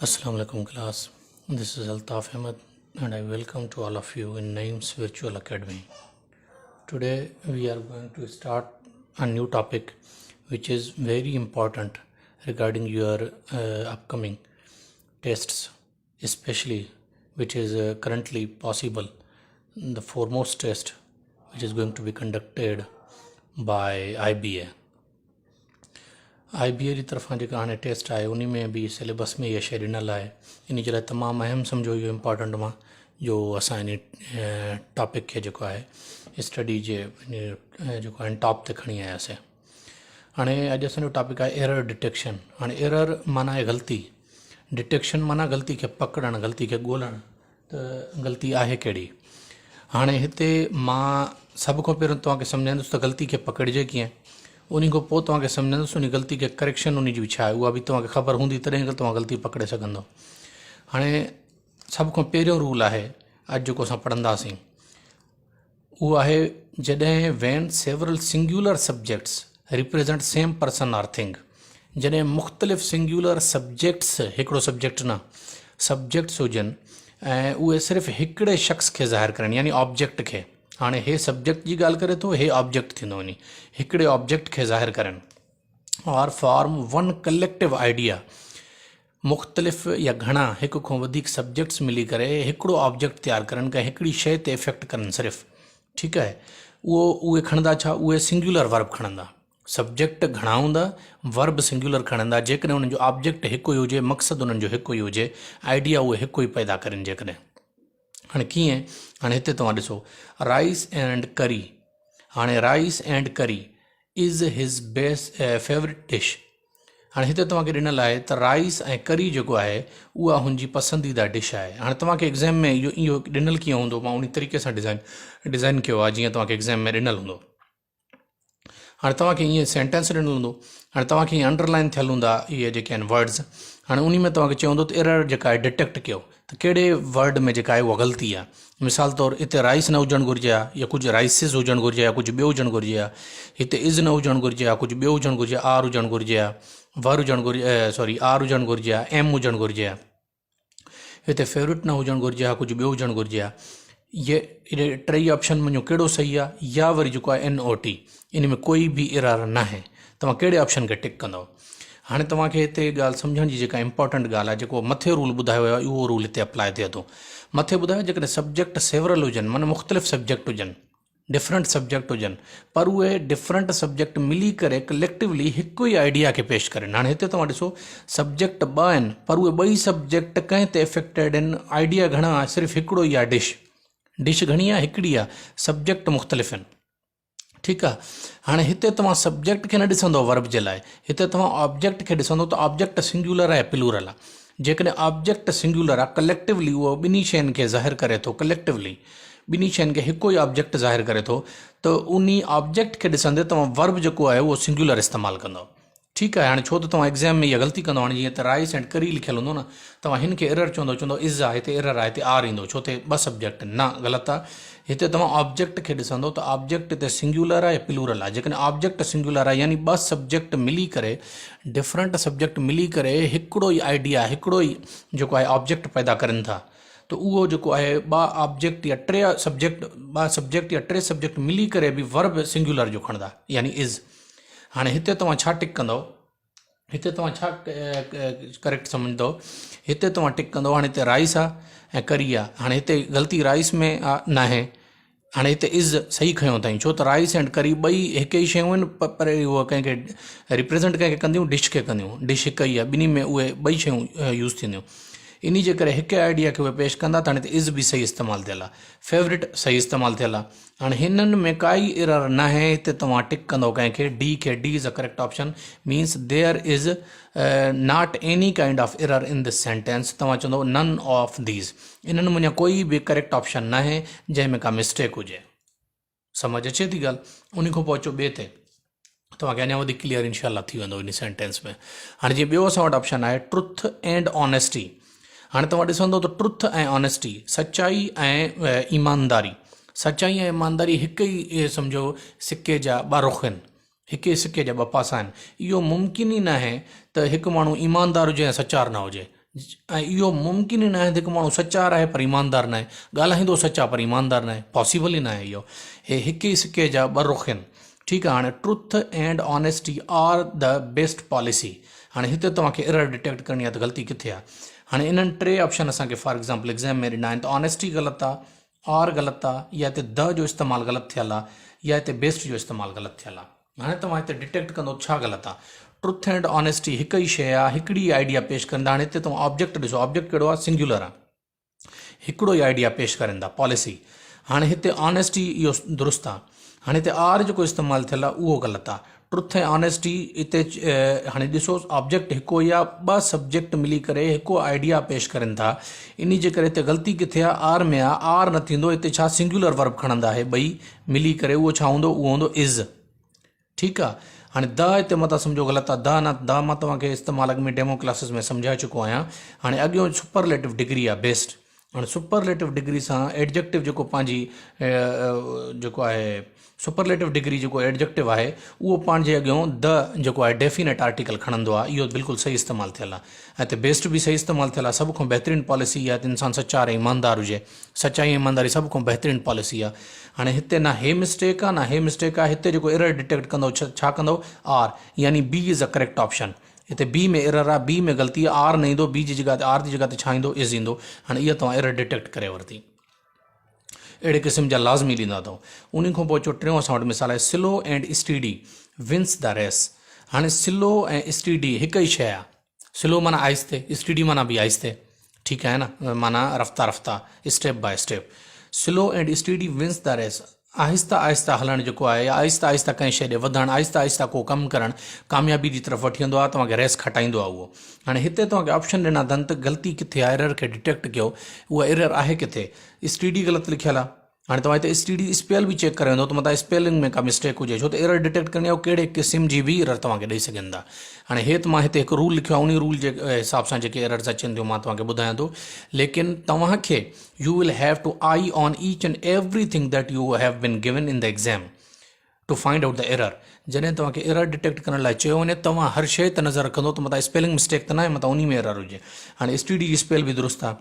Assalamu alaikum class, this is Altaf Ahmed and I welcome to all of you in Naeem's Virtual Academy. Today we are going to start a new topic which is very important regarding your upcoming tests, especially which is currently possible, the foremost test which is going to be conducted by IBA. I B اي جي طرفان جيڪا هاڻي test آهي انهي ۾ به syllabus ۾ اها شيء ڏنل آهي انهي جي لاء تمام اهم سمجهو اهو امپارٽنٽ مان جو اسان انهي ٽاپڪ کي جيڪو آهي اسٽڊي جي جيڪو آهي ٽاپ تي کڻي آياسي هاڻي اڄ اسانجو ٽاپڪ آهي ايرر ڊٽيڪشن هاڻي ايرر معنيٰ آهي غلطي ڊٽيڪشن معنيٰ غلطي کي پڪڙڻ غلطي کي ڳولڻ ته غلطي آهي ڪهڙي؟ هاڻي هتي مان سڀ کان پهريون توهان کي سمجهائيندس ته غلطي کي پڪڙجي ڪيئن انهي کان پوء توهان کي سمجهائيندس انهي غلطي کي ڪريڪشن انهي جي ڇا آهي اها به توهان کي خبر هوندي تڏهن توهان غلطي پڪڙي سگهندو هاڻي سڀ کان پهريون رول آهي اڄ جيڪو اسان پڙهنداسين اهو آهي جڏهن when several singular subjects represent same person or thing جڏهن مختلف سنگيولر سبجيڪٽس هڪڙو سبجيڪٽ نه سبجيڪٽس هجن ۽ اهي صرف هڪڙي شخص کي ظاهر ڪرن يعني آبجيڪٽ کي هاڻي هي سبجيڪٽ جي ڳالهه ڪري ٿو هي آبجيڪٽ ٿيندو وڃي هڪڙي آبجيڪٽ کي ظاهر ڪرن اور فارم ون ڪليڪٽو آئيڊيا مختلف يا گهڻا هڪ کان وڌيڪ سبجيڪٽس ملي ڪري هڪڙو آبجيڪٽ تيار ڪرن ڪنهن هڪڙي شيء تي افيڪٽ ڪرن صرف ٺيڪ آهي اهو اهي کڻندا ڇا اهي سنگيولر ورب کڻندا سبجيڪٽ گهڻا هوندا ورب سنگيولر کڻندا جيڪڏهن انهن جو آبجيڪٽ هڪ ئي هجي مقصد انهن جو هڪ ئي هجي آئيڊيا اهي هڪ ئي پيدا ڪرن جيڪڏهن هاڻي ڪيئن هاڻي هتي توهان ڏسو رائس اينڊ ڪري هاڻي rice and curry is his best favourite dish هاڻي هتي توهان کي ڏنل آهي ته رائس ۽ ڪري جيڪو آهي اها هن جي پسنديده ڊش آهي هاڻي توهان کي ايگزام ۾ اهو اهو ڏنل ڪيئن هوندو مان ان طريقي سان ڊزائن ڊزائن ڪيو آهي جيئن توهان کي ايگزام ۾ ڏنل هوندو هاڻي توهان کي ائين سينٽينس ڏنل هوندو هاڻي توهان کي ائين انڊرلائن ٿيل هوندا اهي جيڪي آهن ورڊز هاڻي انهي ۾ توهان کي چيو هوندو ته ايرر جيڪا آهي ڊٽيڪٽ ڪيو ته ڪهڙي ورڊ ۾ جيڪا آهي اها غلطي آهي. مثال طور هتي رائيس نه هجڻ گهرجي ها يا ڪجهه رائيسز هجڻ گهرجي ها يا ڪجهه ٻيو هجڻ گهرجي ها. هتي از نه هجڻ گهرجي ها ڪجهه ٻيو هجڻ گهرجي ها آر هجڻ گهرجي ها ور هجڻ گهرجي سوري آر هجڻ گهرجي ها ايم هجڻ گهرجي ها. هتي فيورٽ نه هجڻ گهرجي ها ڪجهه ٻيو هجڻ گهرجي ها. اهي ٽئي آپشن منهنجو ڪهڙو صحيح آهي يا وري جيڪو آهي اين او ٽي ان ۾ ڪوئي به ايرر ناهي توهان ڪهڙي آپشن کي ٽڪ ڪندؤ. هاڻي توهان کي هتي ڳالهه سمجهڻ جي جيڪا امپارٽنٽ ڳالهه آهي جيڪو مٿي رول ٻڌايو ويو آهي اهو رول هتي اپلاء ٿئي ٿو. مٿي ٻڌايو جيڪڏهن سبجيڪٽ سيورل هجن معنيٰ مختلف سبجيڪٽ هجن ڊفرنٽ سبجيڪٽ هجن پر اهي ڊفرنٽ سبجيڪٽ ملي ڪري ڪليڪٽولي هڪ ئي آئيڊيا کي پيش ڪرين هاڻي هتي توهان ڏسو سبجيڪٽ ٻه آهن پر اهي ٻئي سبجيڪٽ ڪنهن تي افيڪٽيڊ آهن آئيڊيا گهڻا آهن صرف هڪڙو ئي آهي ڊش ڊش گهڻي آهي هڪڙي آهي سبجيڪٽ مختلف آهن. ٺيڪ آ هاڻي هتي توهان سبجيڪٽ کي نه ڏسندو ورب جي لاء هتي توهان آبجيڪٽ کي ڏسندو ته آبجيڪٽ سنگيولر آهي پلورل آ جيڪڏهن آبجيڪٽ سنگيولر آ ڪليڪٽولي اهو ٻنهي شين کي ظاهر ڪري ٿو ڪليڪٽولي ٻنهي شين کي هڪ ئي آبجيڪٽ ظاهر ڪري ٿو ته انهي آبجيڪٽ کي ڏسندي توهان ورب جيڪو آهي اهو سنگيولر استعمال ڪندو ٺيڪ آهي هاڻي ڇو ته توهان ايگزام ۾ اها غلطي ڪندو هاڻي جيئن ته رائيس اينڊ ڪري لکيل هوندو نه توهان هن کي ايرر چوندو چوندو از آهي هتي ايرر آهي هتي آر ايندو ڇو ته ٻه سبجيڪٽ نه غلط آهي هتي توهان آبجيڪٽ کي ڏسندو ته آبجيڪٽ هتي سنگيولر آهي يا پلورل آهي جيڪڏهن آبجيڪٽ سنگيولر آهي يعني ٻه سبجيڪٽ ملي ڪري ڊفرنٽ سبجيڪٽ ملي ڪري هڪڙو ئي آئيڊيا هڪڙو ئي جيڪو آهي آبجيڪٽ پيدا ڪرن ٿا ته اهو جيڪو آهي ٻه آبجيڪٽ يا ٽي سبجيڪٽ ٻه سبجيڪٽ يا ٽي سبجيڪٽ ملي ڪري به ورب سنگيولر جو کڻندا يعني از هاڻي هتي توهان ڇا ٽڪ ڪندؤ هتي توهان ڇا ڪريڪٽ سمجهندؤ هتي توهان ٽڪ ڪندؤ هاڻي هتي رائس آ ۽ ڪري آ هاڻي هتي غلطي رائس ۾ آ ناهي هاڻي هتي از صحيح کنيو اٿائين ڇو ته رائس اينڊ ڪري ٻئي هڪ ئي شيون آهن پر اهو ڪنهن کي ريپريزنٽ ڪنهن کي ڪنديون ڊش کي ڪنديون ڊش هڪ ئي آ ٻنهي ۾ اهي ٻئي شيون يوز ٿينديون انهي جي ڪري هڪ آئيڊيا کي اهي پيش ڪندا ته هاڻي هتي از به صحيح استعمال ٿيل آ فيورٽ صحيح استعمال ٿيل آ هاڻي هنن ۾ ڪائي ايرر ناهي هتي توهان ٽڪ ڪندو ڪنهن کي ڊي کي D is a correct option means there is not any kind of error in this sentence توهان چوندو نن آف these انهن منجهان ڪوئي به ڪريڪٽ آپشن ناهي جنهن ۾ ڪا مسٽيڪ هجي سمجھ اچي ٿي ڳالهه انهي کان پوء اچو ٻئي تي توهان کي اڃا وڌيڪ ڪليئر انشاء الله ٿي ويندو ان سينٽينس ۾ هاڻي جيئن ٻيو اسان وٽ آپشن آهي ٽروٿ اينڊ آنيسٽي هاڻي توهان ڏسندو ته ٽروٿ ۽ آنيسٽي سچائي ۽ ايمانداري سچائي ۽ ايمانداري هڪ ئي سمجهو سڪي جا ٻه رخ آهن هڪ ئي سڪي جا ٻه پاسا آهن اهو ممڪن ئي ناهي ته هڪ ماڻهو ايماندار هجي ۽ سچار نه هجي. ۽ اهو ممڪن ئي ناهي ته هڪ ماڻهو سچار آهي پر ايماندار ناهي، ڳالهائيندو سچ آهي پر ايماندار ناهي، پاسيبل ئي ناهي اهو. هي هڪ ئي سڪي جا ٻه رخ آهن. ٺيڪ آهي هاڻي truth and honesty are the best policy هاڻي هتي توهان کي ايرر ڊٽيڪٽ ڪرڻي آهي ته غلطي ڪٿي آهي. هاڻي انهن ٽي آپشن اسان کي فار ايگزامپل ايگزام ۾ ڏنا آهن ته آنيسٽي غلط آهي، آر غلط آهي يا هتي د جو استعمال غلط ٿيل آهي يا هتي بيسٽ جو استعمال غلط ٿيل آهي. هاڻي توهان هتي ڊٽيڪٽ ڪندو ڇا غلط آ. ٽروٿ اينڊ آنيسٽي هڪ ئي شيء آ، هڪڙي ئي آئيڊيا پيش ڪن ٿا. هاڻي هتي توهان آبجيڪٽ ڏسو، آبجيڪٽ ڪهڙو آ؟ سنگيولر آ، هڪڙو ئي آئيڊيا پيش ڪرين ٿا، پاليسي. هاڻي هتي آنيسٽي اهو درست آ. هاڻي هتي آر جيڪو استعمال ٿيل آ اهو غلط آ. ٽروٿ ۽ آنيسٽي هتي هاڻي ڏسو آبجيڪٽ هڪو ئي آ، ٻه سبجيڪٽ ملي ڪري هڪ آئيڊيا پيش ڪرين ٿا. انهي جي ڪري هتي غلطي ڪٿي آ؟ آر ۾ آ، آر نه ٿيندو، هتي ڇا سنگيولر ورب کڻندا اهي ٻئي ملي ڪري اهو ڇا هوندو اهو هوندو از ٺيڪ آ هاڻي د هتي متان سمجهو غلط آ د نه د مان توهان کي استعمال اڳ ۾ ڊيمو ڪلاسز ۾ سمجهائي چڪو آهيان هاڻي اڳيون سپرليٽو ڊگري آ بيسٽ هاڻي سپرليٽو ڊگري سان ايڊجيڪٽو جيڪو پنهنجي جيڪو آهي سپرليٽو ڊگري جيڪو ايڊجيڪٽو آهي اهو پنهنجي اڳيون د جيڪو آهي ڊيفينيٽ آرٽيڪل کڻندو آهي اهو بلڪل صحيح استعمال ٿيل آهي ۽ هتي بيسٽ به صحيح استعمال ٿيل آهي سڀ کان بهترين پاليسي اها آهي ته انسان سچار ۽ ايماندار هجي سچائي ۽ ايمانداري سڀ کان بهترين پاليسي آهي هاڻي هتي نه هي مسٽيڪ آهي نه هي مسٽيڪ آهي هتي جيڪو ايرر ڊٽيڪٽ ڪندو ڇا ڪندو آر يعني بي از ا ڪريڪٽ آپشن هتي بي ۾ ايرر آهي بي ۾ غلطي آهي آر نه ايندو بي جي جڳهه تي آر جي جڳهه تي ڇا ايندو از ايندو هاڻي اها توهان ايرر ڊٽيڪٽ ڪري ورتي اهڙي قسم جا لازمي ڏيندا اٿئون. انهي کان پوء اچو ٽيون اسان وٽ مثال آهي slow and steady wins the race. هاڻي سلو ۽ اسٽيڊي هڪ ئي شيء آهي. سلو معنيٰ آهستي، اسٽيڊي معنيٰ به آهستي، ٺيڪ آهي نه، معنيٰ رفته رفته، step by step. Slow and steady wins the race. آهسته آهسته هلڻ جيڪو آهي يا آهسته آهسته ڪنهن شيء ڏي وڌڻ، آهسته آهسته ڪو ڪم ڪرڻ ڪاميابي جي طرف وٺي ويندو آهي، توهان کي ريس کٽائيندو آهي اهو. هاڻي هتي توهان کي آپشن ڏنا اٿن ته غلطي ڪٿي آهي، ايرر کي ڊٽيڪٽ ڪيو، اها ايرر آهي ڪٿي؟ اسٽيڊي غلط لکيل آهي. هاڻي توهان هتي اسٽيڊي اسپيل به چيڪ ڪري ويندو ته متان اسپيلنگ ۾ ڪا مسٽيڪ هجي ڇو ته ايرر ڊٽيڪٽ ڪرڻي آهي اهو ڪهڙي قسم جي به ايرر توهان کي ڏئي سگهن ٿا. هاڻي هي ته مان هتي هڪ رول لکيو آهي انهي رول جي حساب سان جيڪي ايررز اچن ٿيون مان توهان کي ٻڌايان ٿو ليڪن توهان کي You will have to eye on each and everything that you have been given in the exam to find out the error. جڏهن توهان کي ايرر ڊٽيڪٽ ڪرڻ لاء چيو وڃي توهان هر شيء تي نظر رکندو ته متان اسپيلنگ مسٽيڪ ته ناهي متان انهي ۾ ايرر هجي. هاڻي اسٽيڊي جي اسپيل به درست آهي.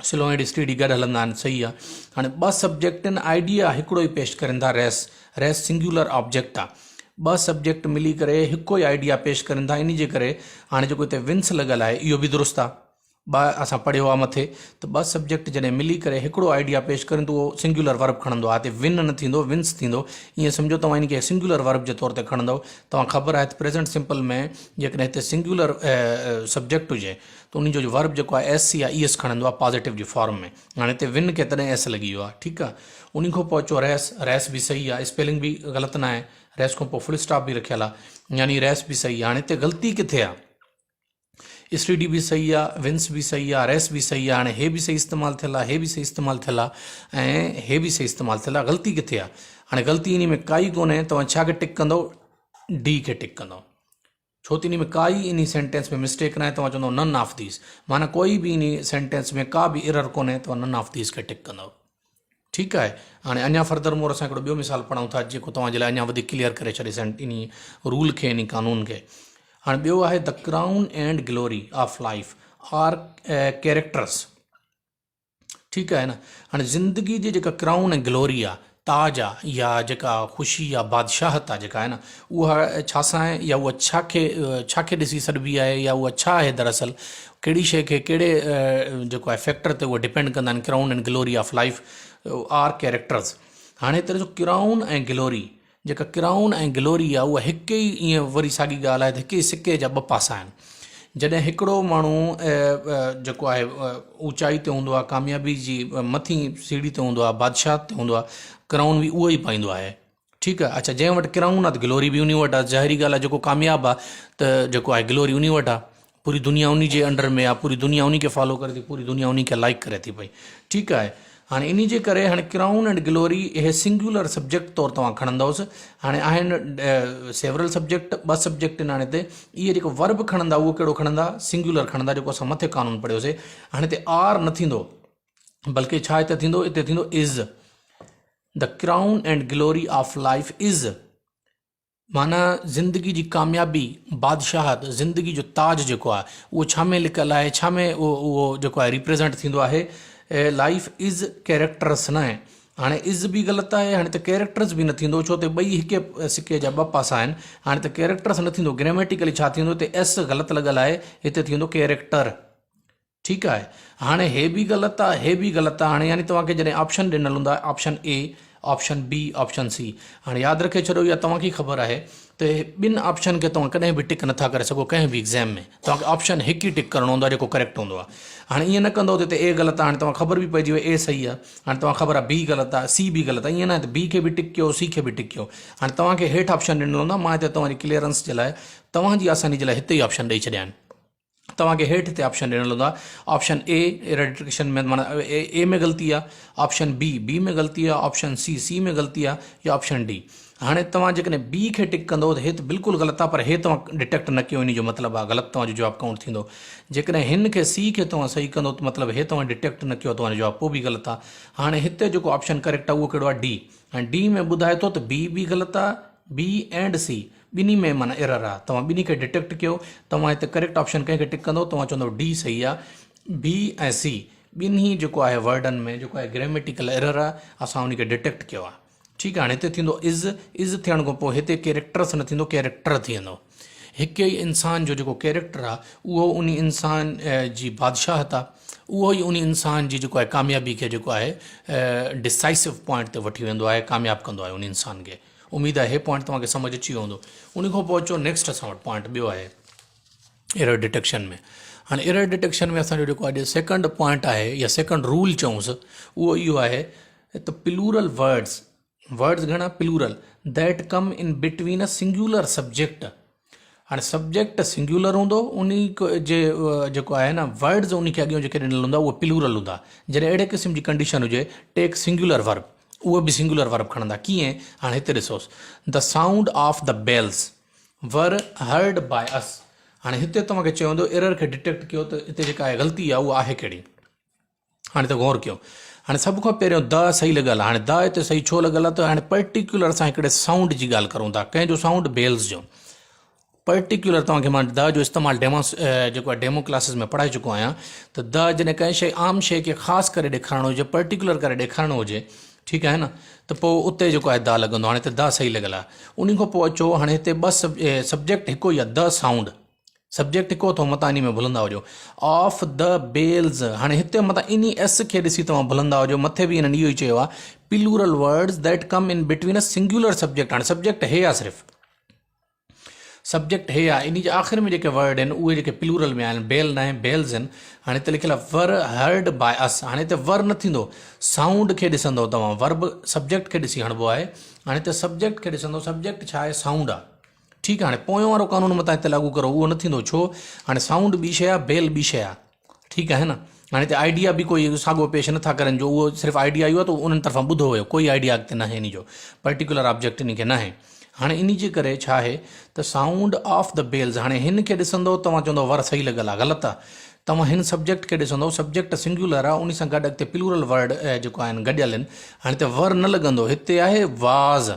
سلو اينڊ اسٽيڊي گڏ هلندا آهن صحيح آهي. هاڻي ٻه سبجيڪٽ آهن آئيڊيا هڪڙو ئي پيش ڪرين ٿا ريس ريس سنگيولر آبجيڪٽ آهي. ٻه سبجيڪٽ ملي ڪري هڪو ئي آئيڊيا پيش ڪرين ٿا انهي جي ڪري هاڻي جيڪو هتي ونس لڳل آهي اهو به درست آهي. ٻه اسان پڙهيو آهي مٿي ته ٻه سبجيڪٽ جڏهن ملي ڪري هڪڙو آئيڊيا پيش ڪرين ته اهو سنگيولر ورب کڻندو آهي هتي ون نه ٿيندو ونس ٿيندو ائين سمجهو توهان ان کي سنگيولر ورب جي طور تي کڻندو توهان خبر آهي ته پريزنٽ سمپل ۾ جيڪڏهن هتي سنگيولر سبجيڪٽ هجي ته ان جو ورب جيڪو آهي ايس يا اي ايس کڻندو آهي پازيٽو جي فارم ۾ هاڻي هتي ون کي تڏهن ايس لڳي ويو آهي ٺيڪ آهي ان کان پوء اچو ريس ريس به صحيح آهي اسپيلنگ به غلط نه آهي ريس کان پوء فل اسٽاپ به رکيل آهي يعني ريس به صحيح آهي هاڻي هتي غلطي ڪٿي آهي اسٽيڊي به صحيح آ، ونس به صحيح آ، ريس به صحيح آ، هاڻي هي به صحيح استعمال ٿيل آ، هي به صحيح استعمال ٿيل آ ۽ هي به صحيح استعمال ٿيل آ، غلطي ڪٿي آ؟ هاڻي غلطي انهي ۾ ڪائي ڪونهي، توهان ڇا کي ٽڪ ڪندؤ؟ ڊي کي ٽڪ ڪندؤ. ڇو ته انهي ۾ ڪائي انهي سينٽينس ۾ مسٽيڪ ناهي، توهان چوندؤ نن آف these, معنيٰ ڪوئي به انهي سينٽينس ۾ ڪا به ايرر ڪونهي، توهان نن آف these کي ٽڪ ڪندؤ. ٺيڪ آهي، هاڻي اڃا فردر مور اسان هڪڙو ٻيو مثال پڙهون ٿا جيڪو توهان جي لاء اڃا وڌيڪ ڪليئر ڪري ڇڏي سينٽ انهي رول کي انهي قانون کي. هاڻي ٻيو آهي The crown and glory of life are characters ٺيڪ آهي نه هاڻي زندگي جي جيڪا ڪرائون ۽ گلوري آهي تاج آهي يا جيڪا خوشي يا بادشاهت آهي جيڪا آهي نه اها ڇا سان آهي يا اها ڇا کي ڇا کي ڏسي سڏبي آهي يا اها ڇا آهي دراصل ڪهڙي شيء کي ڪهڙي جيڪو آهي فيڪٽر تي اها ڊپينڊ ڪندا آهن crown and glory of life are characters هاڻي هتي ڏسو ڪرائون ۽ گلوري جيڪا ڪرائون ۽ گلوري آهي اها هڪ ئي ائين وري ساڳي ڳالهه آهي ته هڪ ئي سڪي جا ٻه پاسا آهن جڏهن هڪڙو ماڻهو جيڪو آهي اوچائي تي هوندو آهي ڪاميابي جي مٿين سيڙهي تي هوندو آهي بادشاهت تي هوندو آهي ڪرائون به اهو ئي پائيندو آهي ٺيڪ آهي اڇا جنهن وٽ ڪرائون آهي ته گلوري به انهي وٽ آهي ظاهري ڳالهه آهي جيڪو ڪامياب آهي ته جيڪو آهي گلوري انهي وٽ آهي پوري دنيا انهي جي انڊر ۾ آهي پوري دنيا انهي کي فالو ڪري ٿي پوري دنيا انهي کي لائڪ ڪري ٿي پئي ٺيڪ آهي هاڻي انهي جي ڪري هاڻي ڪرائون اينڊ گلوري اهي سنگيولر سبجيڪٽ طور توهان کڻندوس هاڻي آهن سيورل سبجيڪٽ ٻه سبجيڪٽ آهن هاڻي هتي اهي جيڪو ورب کڻندا اهو ڪهڙو کڻندا سنگيولر کڻندا جيڪو اسان مٿي قانون پڙهيوسي هاڻي هتي آر نه ٿيندو بلڪه ڇا هتي ٿيندو هتي ٿيندو is the crown and glory of life is معنيٰ زندگي جي ڪاميابي، بادشاهت، زندگي جو تاج جيڪو آهي اهو ڇا ۾ لڪل آهي، ڇا ۾ اهو جيڪو آهي ريپريزنٽ ٿيندو آهي، لائيف از ڪيريڪٽرس ناهي. هاڻي از به غلط آهي، هاڻي ته ڪيريڪٽرس به نه ٿيندو ڇو ته ٻئي هڪ سڪي جا ٻه پاسا آهن. هاڻي ته ڪيريڪٽرس نه ٿيندو، گريميٽيڪلي ڇا ٿيندو، هتي ايس غلط لڳل آهي، هتي ٿيندو ڪيريڪٽر. ٺيڪ آهي هاڻي هي به غلط آ هي به غلط آ هاڻي يعني توهان کي جڏهن آپشن ڏنل هوندا option A option B option C هاڻي ياد رکي ڇڏو اها توهان کي خبر آهي ته ٻن آپشن کي توهان ڪڏهن به ٽڪ نٿا ڪري سگهو ڪنهن به ايگزام ۾ توهان کي آپشن هڪ ئي ٽڪ ڪرڻو هوندو آهي جيڪو ڪريڪٽ هوندو آهي هاڻي ائين نه ڪندو ته اي غلط آ هاڻي توهان خبر به پئجي وئي اي صحيح آ هاڻي توهان خبر آ بي غلط آ سي به غلط آ ائين نه آهي ته بي کي به ٽڪ ڪيو سي کي به ٽڪ ڪيو هاڻي توهان کي هيٺ آپشن ڏنل هوندا مان هتي توهان جي ڪليئرنس جي لاء توهان جي آساني جي لاء هتي ئي آپشن ڏئي ڇڏيا آهن توهان کي هيٺ هتي آپشن ڏنل هوندا آپشن اي ايرر ڊٽيڪشن ۾ معنيٰ اي ۾ غلطي آ آپشن بي بي ۾ غلطي آ آپشن سي سي ۾ غلطي آ يا آپشن ڊي هاڻي توهان جيڪڏهن بي کي ٽڪ ڪندو ته هي ته بلڪل غلط آ پر هي توهان ڊٽيڪٽ نه ڪيو انهي جو مطلب آ غلط توهان جو جواب ڪائونٽ ٿيندو جيڪڏهن هن کي سي کي توهان صحيح ڪندو ته مطلب هي توهان ڊٽيڪٽ نه ڪيو توهان جو جواب پوء به غلط آ هاڻي هتي جيڪو آپشن ڪريڪٽ آ اهو ڪهڙو آ ڊي هاڻي ڊي ۾ ٻڌائي ٿو ته بي به غلط آ بي اينڊ سي ٻنهي ۾ معنيٰ ايرر آ توهان ٻنهي کي ڊٽيڪٽ ڪيو توهان هتي ڪريڪٽ آپشن ڪنهن کي ٽڪ ڪندو توهان چوندو ڊي صحيح آ بي ۽ سي ٻنهي جيڪو آهي ورڊن ۾ جيڪو آهي گريميٽيڪل ايرر آ اسان ان کي ڊٽيڪٽ ڪيو آ ٺيڪ آ هاڻي هتي ٿيندو از از ٿيڻ کان پوء هتي ڪيريڪٽرس نه ٿيندو ڪيريڪٽر ٿي ويندو هڪ ئي انسان جو جيڪو ڪيريڪٽر آ اهو ان انسان جي بادشاهت آ اهو ئي ان انسان جي جيڪو آهي ڪاميابي کي جيڪو آهي ڊسائسو پوائنٽ تي وٺي ويندو آهي ڪامياب ڪندو آهي ان انسان کي اميد آهي هي پوائنٽ توهان کي سمجهه اچي ويو هوندو. ان کان پوء اچو نيڪسٽ اسان وٽ پوائنٽ ٻيو آهي ايرر ڊٽيڪشن ۾ هاڻي ايرر ڊٽيڪشن ۾ اسان جو جيڪو اڄ سيڪنڊ پوائنٽ آهي يا سيڪنڊ رول چئونس اهو اهو آهي ته پلورل ورڊز ورڊز گهڻا plural that come in between a singular subject هاڻي سبجيڪٽ سنگيولر هوندو انهي جي جيڪو آهي نه ورڊز انهي کي اڳيون جيڪي ڏنل هوندا اهي پلورل هوندا جڏهن اهڙي قسم جي ڪنڊيشن هجي ٽيڪ سنگيولر ورب اهي به سنگيولر ورب کڻندا ڪيئن هاڻي هتي ڏسوس the sound of the bells were heard by us هاڻي هتي توهان کي چيو ويندو ايرر کي ڊٽيڪٽ ڪيو ته هتي جيڪا آهي غلطي آهي اها آهي ڪهڙي هاڻي ته غور ڪيو هاڻي سڀ کان پهريون د صحيح لڳل آهي هاڻي د هتي صحيح ڇو لڳل آهي ته هاڻي پرٽيڪيولر اسان هڪڙي سائونڊ جي ڳالهه ڪرون ٿا ڪنهن جو سائونڊ بيلز جو پرٽيڪيولر توهان کي مان د جو استعمال ڊيمو جيڪو آهي ڊيمو ڪلاسز ۾ پڙهائي چڪو آهيان ته د جڏهن ڪنهن شيء عام شيء کي خاص ڪري ڏيکارڻو هجي پرٽيڪيولر ڪري ڏيکارڻو هجي ٺيڪ آهي نه ته پوء اتي جيڪو آهي د لڳندو هاڻي هتي د صحيح لڳل آهي ان کان پوء اچو هاڻي هتي ٻه سبجيڪٽ هڪ ئي آهي د سائونڊ سبجيڪٽ هڪ اٿو متان انهي ۾ ڀلندا هجو. آف the Bales هاڻي هتي متان انهي ايس کي ڏسي توهان ڀلندا هجو مٿي به هنن اهو ئي چيو آهي plural words that come in between a singular subject هاڻي سبجيڪٽ هي آهي صرف سبجيڪٽ هي آهي انهي جي آخر ۾ جيڪي ورڊ آهن اهي جيڪي پلورل ۾ آهن بيل ناهي بيلز آهن هاڻي هتي لکيل آهي ور هرڊ باء اس هاڻي هتي ور نه ٿيندو سائونڊ کي ڏسندو توهان ورب سبجيڪٽ کي ڏسي هڻبو آهي هاڻي هتي سبجيڪٽ کي ڏسندو سبجيڪٽ ڇا آهي سائونڊ آهي ٺيڪ آ هاڻي پويون وارو قانون متان هتي لاڳو ڪرو اهو نه ٿيندو ڇو هاڻي سائونڊ ٻي شيء آ بيل ٻي شيء آ ٺيڪ آهي نه هاڻي هتي آئيڊيا به ڪوئي ساڳو پيش نٿا ڪرن جو اهو صرف آئيڊيا اهو آ ته انهن طرفان ٻڌو ويو ڪوئي آئيڊيا اڳتي ناهي انهي جو پرٽيڪولر آبجيڪٽ انهي کي ناهي هاڻي انهي جي ڪري ڇا آهي ته سائونڊ آف the Bales هاڻي هن کي ڏسندو توهان چوندو ور صحيح لڳل آ غلط آ توهان هن سبجيڪٽ کي ڏسندو سبجيڪٽ سنگيولر آ انهي سان گڏ اڳتي پلورل ورڊ جيڪو آهن گڏيل آهن هاڻي هتي ور نه لڳندو هتي آهي واز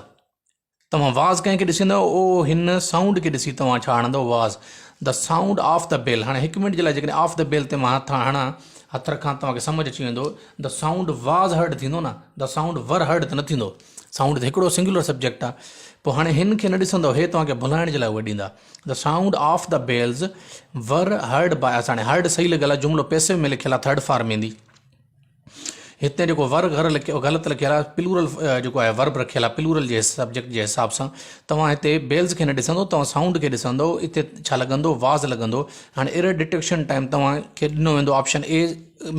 توهان واز ڪنهن کي ڏسي او هن سائونڊ کي ڏسي توهان ڇا هڻندو was the sound of the bell هاڻي هڪ منٽ جي لاء جيڪڏهن آف the Bell تي مان هٿ هڻان هٿ رکان توهان کي سمجهه اچي ويندو the sound was heard ٿيندو نه the sound ور هرڊ ته نه ٿيندو سائونڊ ته هڪڙو سنگيولر سبجيڪٽ آهي پوء هاڻي هن کي نه ڏسندو هي توهان کي ڀلائڻ جي لاء اهي ڏيندا the sound of the bells were heard by us هاڻي هرڊ صحيح لڳل آهي جملو پيسو ۾ لکيل آهي ٿرڊ فارم ايندي هتي جيڪو ور گهر لکيو غلط لکيل آهي پلورل جيڪو آهي ورب رکيل آهي پلورل جي سبجيڪٽ جي حساب سان توهان هتي بيلز کي نه ڏسندو توهان سائونڊ کي ڏسندو هتي ڇا لڳندو واز لڳندو هاڻي ايرر ڊٽيڪشن ٽائيم توهان کي ڏنو ويندو آپشن اي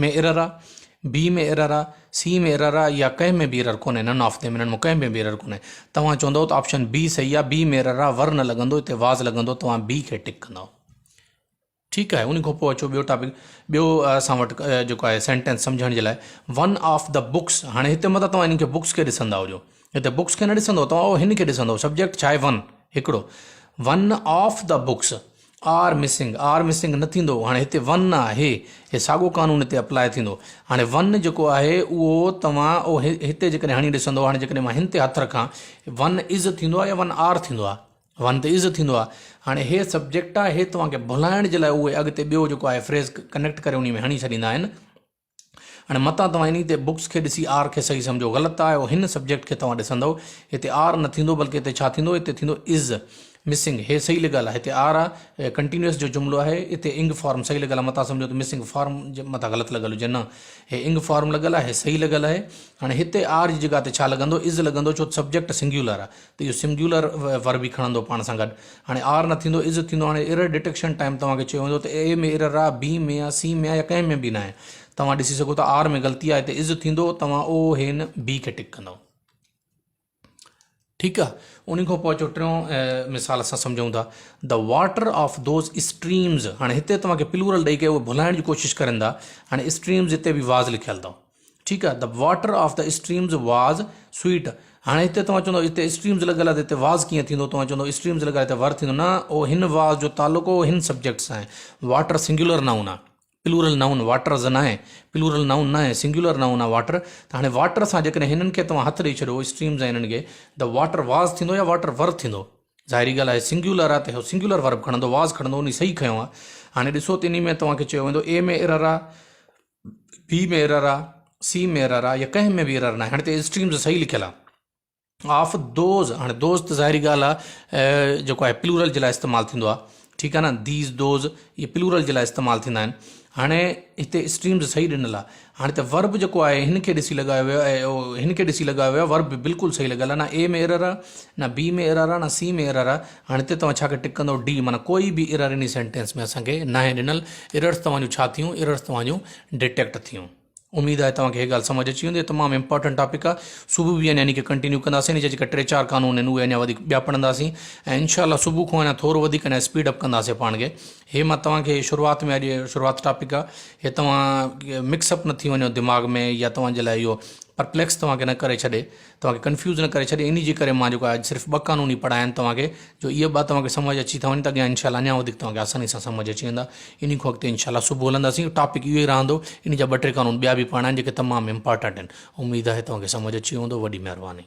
۾ ايرر آهي بي ۾ ايرر آهي سي ۾ ايرر آهي يا ڪنهن ۾ به ايرر ڪونهي نن آف ديم انهن مان ڪنهن ۾ به ايرر ڪونهي توهان چوندو ته آپشن بي صحيح آهي بي ۾ ايرر آهي ور نه لڳندو هتي واز لڳندو توهان بي کي ٽڪ ڪندو ٺيڪ آهي ان کان پوء اچو ٻيو ٽاپڪ ٻيو اسان وٽ جيڪو آهي سينٽينس سمجهڻ جي لاء ون آف the books هاڻي هتي متان توهان هن کي بڪس کي ڏسندا هجو هتي بڪس کي نه ڏسندو توهان هن کي ڏسندو سبجيڪٽ ڇا آهي ون هڪڙو one of the books are missing are missing نه ٿيندو هاڻي هتي ون آهي هي ساڳو قانون هتي اپلاء ٿيندو هاڻي ون جيڪو آهي اهو توهان هتي جيڪڏهن هڻي ڏسندو هاڻي جيڪڏهن مان هن تي هٿ رکان ون از ٿيندو آهي يا ون آر ٿيندو آهي. ون تي از ٿيندو آهي. هاڻي هي سبجيڪٽ آهي، هي توهان کي ڀلائڻ جي لاء اهي اڳتي ٻيو جيڪو آهي فريز ڪنيڪٽ ڪري انهي ۾ هڻي ڇڏيندا آهن. هاڻي متان توهان انهي تي بڪس کي ڏسي آر کي صحيح سمجهو، غلط آهي. هن سبجيڪٽ کي توهان ڏسندؤ هتي آر نه ٿيندو بلڪه هتي ڇا ٿيندو، هتي ٿيندو از مسنگ. هي صحيح لڳل آهي، هتي آر آهي، ڪنٽينيوس جو جملو آهي، هتي انگ فارم صحيح لڳل آهي. متان سمجهو ته مسنگ فارم متان غلط لڳل هجي، نه هي انگ فارم لڳل آهي، هي صحيح لڳل آهي. هاڻي هتي آر جي جڳهه تي ڇا لڳندو، از لڳندو، ڇو ته سبجيڪٽ سنگيولر آهي ته اهو سنگيولر ورب ئي کڻندو پاڻ سان گڏ. هاڻي آر نه ٿيندو، از ٿيندو. هاڻي ايرر ڊٽيڪشن ٽائيم توهان کي چيو ويندو ته اي ۾ ايرر آهي، بي ۾ آهي، سي ۾ آهي يا ڪنهن ۾ به ناهي. توهان ڏسي سگهو ٿا آر ۾ غلطي آهي، هتي از ٿيندو، توهان او هين بي کي ٽڪ ڪندؤ. ٺيڪ آهي، انهي کان پوء اچو ٽيون مثال اسان سمجهون ٿا. The water of those streams. هاڻي هتي توهان کي پلورل ڏئي ڪري اهي ڀلائڻ جي ڪوشش ڪرن ٿا. هاڻي اسٽريمز هتي به واز لکيل اٿو. ٺيڪ آهي، the water of the streams was sweet. هاڻي هتي توهان چوندو هتي اسٽريمز لڳل آهي ته هتي واز ڪيئن ٿيندو؟ توهان چوندو اسٽريمز لڳل آهي ته ور ٿيندو. نه، اهو هن واز جو تعلق هو هن سبجيڪٽ سان آهي. واٽر سنگيولر نائون آهي، پلورل نائون واٽرز ناهي، پلورل نائون ناهي، سنگيولر نائون آهي واٽر. ته هاڻي واٽر سان جيڪڏهن هنن کي توهان هٿ ڏئي ڇڏيو اسٽريمز ۽ هنن کي، the water was ٿيندو يا واٽر ور ٿيندو؟ ظاهري ڳالهه آهي سنگيولر آهي ته هو سنگيولر ورب کڻندو، واز کڻندو، انهي صحيح کنيو آهي. هاڻي ڏسو ته انهي ۾ توهان کي چيو ويندو اي ۾ ايرر آهي، بي ۾ ايرر آهي، سي ۾ ايرر آهي يا ڪنهن ۾ به ايرر ناهي. هاڻي هتي اسٽريمز صحيح لکيل آهي. آف those, هاڻي those ته ظاهري ڳالهه آهي جيڪو آهي پلورل جي لاء استعمال ٿيندو آهي. ٺيڪ آهي نه، these those اهي پلورل جي لاء استعمال ٿيندا آهن. هاڻي هتي اسٽريمز صحيح ڏنل آهي. هاڻي ته ورب جيڪو آهي هن کي ڏسي لڳايو ويو آهي، هن کي ڏسي لڳايو ويو آهي، ورب به بلڪل صحيح لڳل آهي، نه اي ۾ ايرر آهي، نه بي ۾ ايرر آهي، نه سي ۾ ايرر آهي. هاڻي هتي توهان ڇا کي ٽڪ ڪندو، ڊي، معنيٰ ڪوئي به ايرر انهي سينٽينس ۾ اسان کي ناهي ڏنل. ايررز توهان جون ڇا ٿيون، ايررز توهان جون ڊٽيڪٽ ٿيون. اميد آهي توهان کي هي ڳالهه سمجهه اچي ويندي. تمام امپارٽنٽ ٽاپڪ آهي. صبح به اڃا انهي کي ڪنٽينيو ڪنداسين. انهي جا جيڪا ٽي چار قانون آهن اهي اڃا وڌيڪ ٻيا پڙهنداسين ۽ انشاء الله صبح کان اڃا ٿورو وڌيڪ اڃا اسپيڊ اپ ڪنداسين پاڻ کي. هي مان توهان کي شروعات ۾ اڄ شروعات ٽاپڪ آهي. هي توهان مڪس اپ نه ٿي وڃو دماغ ۾ يا توهان جي لاء اهو پرپليڪس توهان کي نه ڪري ڇڏي. توهان کي ڪنفيوز نه ڪري ڇڏي انهي جي ڪري مان جيڪو آهي اڄ صرف ٻه قانون ئي پڙهايا آهن توهان کي جو اهي ٻه توهان کي سمجهه اچي ٿا وڃن ته اڳيان انشاء الله اڃا وڌيڪ توهان کي آساني سان سمجهه اچي ويندا. انهي کان اڳتي انشاء الله صبح هلنداسين ٽاپڪ اهو ئي رهندو انهي جا ٻه ٽي قانون ٻيا به پڙهڻا آهن جيڪي تمام امپارٽنٽ آهن. اميد آهي توهان کي سمجهه اچي ويو هوندو. وڏي مهرباني.